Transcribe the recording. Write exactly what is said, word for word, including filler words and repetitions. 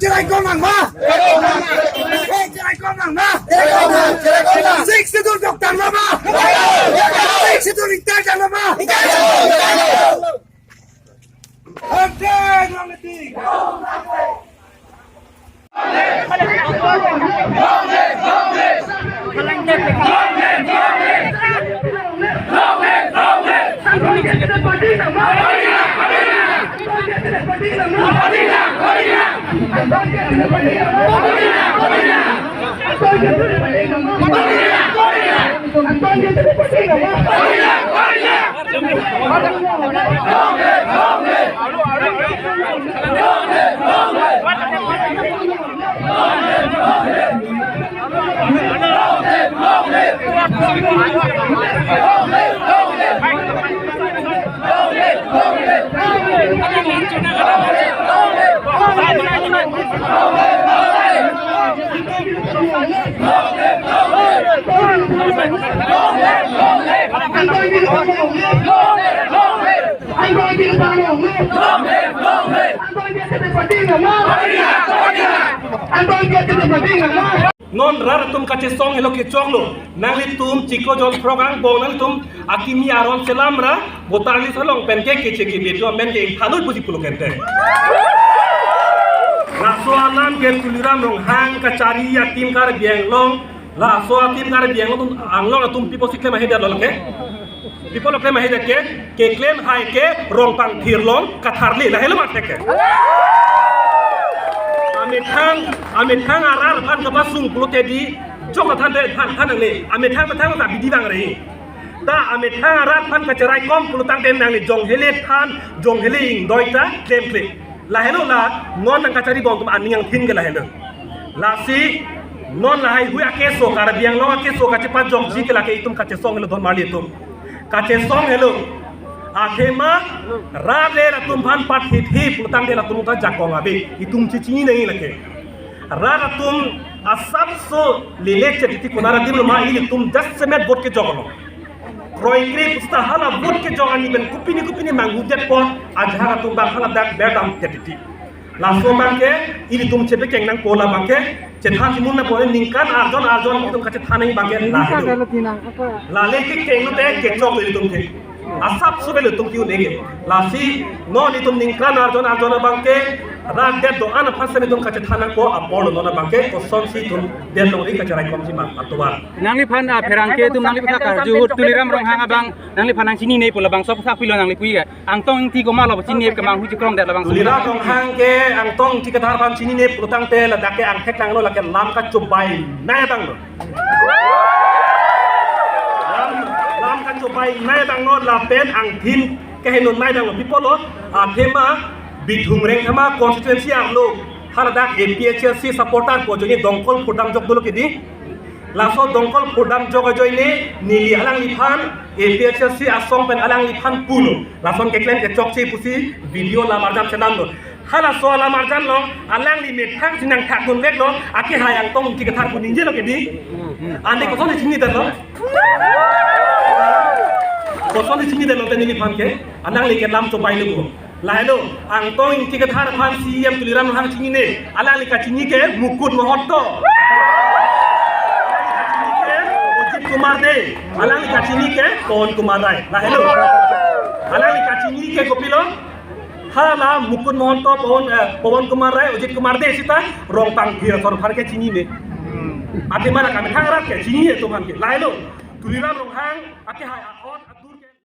Chiraikom nangma? Eh, chiraikom nangma? Sixth Schedule dokdam nangma? Sixth Schedule ingtang nangma? Hasing Langmeting! Non rat atum kachesong helo kechoklo. Nanglitum chiklo jon phrok angbong nanglitum akimi aron selam ra voter list along pen ke keche kebe atum amen ke ingthanoi pusi pulo kente. Laso alam ke Tuliram Ronghang kachari a-team Karbi Anglong. Laso a-team Karbi Anglong atum, Anglong atum pi pusi klem ahe det lo ke? Pi pulo klem ahe det ke? Keklem hai ke Rongpangthir along katharli, lahelo mate ke. Amethang, amethang arat aphan kapasung pulote di, chok than te than than nangne. Amethang methang ta bidi bang re. Ta amethang arat aphan kachiraikom pulotangte nangne jonghele than, jonghele ingdoi ta klemkle. Lahelo la non nangkachari bom atum aning angthin ke lahelo. Lasi non lahai hui akeso, Karbi Anglong akeso kachepajokji ke lake itum kachesong helo don marli atum. Kachesong helo. Athema rat le atum aphan pathit hi pulotangte latum ta jakong ave. Itum chechini nangji lake. Rat atum asapso lele chetiti konat adim lo ma ilitum jasemet vote kejok lo. Kroikre pusta hala vote kejok ani pen kopine kopine manghu det pon ajahak atum bang hala dak berdam chetiti. Laso abang ke ilitum chepekeng nangpo labang ke chethan chimun nangpo ningkan arjon arjon itum kachethan nangji abang ke lahelo. Lale kekeng lote kechok lo ilitum ke. Asapso avelo itum ke-un-e ke. Lasi non itum ningkan arjon arjon abang ke rat det do-an aphan semi itum kachethan nangpo apor lo non abang ke kosonsi itum det long ri kachiraikomji ma atovar. Nangliphan, ah, pherangke atum nangliphan karju ahut Tuliram Ronghang abang nangliphan nangchinine pu labangso aphuthak pilo nangli pu-i ke. Angtong Ingti komatlo chinine kemanghu chikrong det labangso. Tuliram Ronghang ke Angtong Ingti Kathar aphan chinine pulotangte ladak ke angthek nanglo lake lam kachobai nai abang lo. Lam, lam kachobai nai abang lo lapen angthin keheno nai abang lo. Pi pulo, athema Bithung Rengthama constituency arlo haladak A P H L C supporter pu ajoine Dongkol Phurdamjok dolo ke di. Laso Dongkol Phurdamjok ajoine neli alangliphan A P H L C asong pen alangliphan pulo. Lason keklem kechokche pusi video alam arjan chelang lo. Halaso alam arjan lo alangli methang chinang thak dun vek lo. Akehai Angtong Ingti Kathar pu ningjelo ke di. Ante kosonsi chini det lo? Kosonsi chini det lo te neliphan ke? Alangli ke lam chobai lo. Lahelo, Angtong Ingti Kathar aphan C E M Tuliram Ronghang chinine, alangli kachini ke Mukut Mahanta. Ajit Kumar Dey, alangli kachini ke Pawan Kumar Rai. Lahelo. Alangli kachini ke kopilo? Hala Mukut Mahanta, Pawan, eh, Pawan Kumar Rai, Ajit Kumar Dey sita Rongpangthir asor aphan ke chinine. Athema la kamethang arat ke chinine atum aphan ke. Lahelo, Tuliram Ronghang akehai ahon